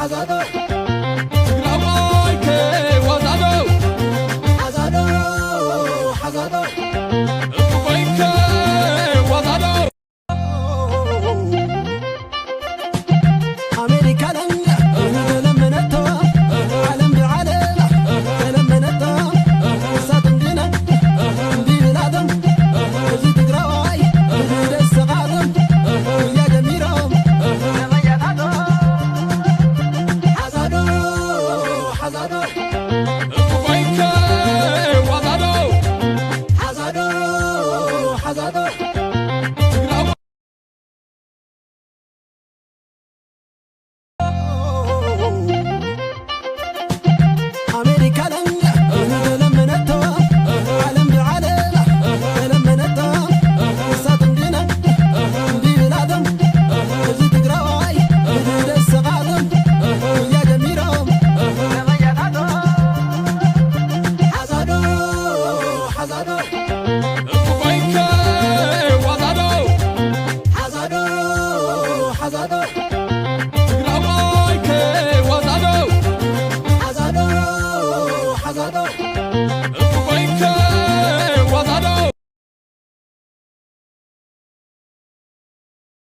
ሓዛዶ ትግራዋይ ከዋዛዶ ሓዛዶ ሓዛዶ ሓዛዶ እኮይከ ዋዛዶ ኣሜሪካ ለምዳ ተለመነቶ ዓለም ብዓለማ ተለመነቶ እሳቶም ግና እምቢ ብላቶም እዚ ትግራዋይ ደስ ሰቓቶም እያ ጀሚሮም ሓዛዶ ሓዛዶ እኮይከ ዋዛዶ ሓዛዶ ሓዛዶ ኣሜሪካ ለምዳ ተለመነቶ ዓለም ብዓለማ ተለመነቶ እሳቶም ግና እምቢ ብላቶም እዚ ትግራዋይ ደስ ሰቓቶም እያ ጀሚሮም ሓዛዶ ሓዛዶ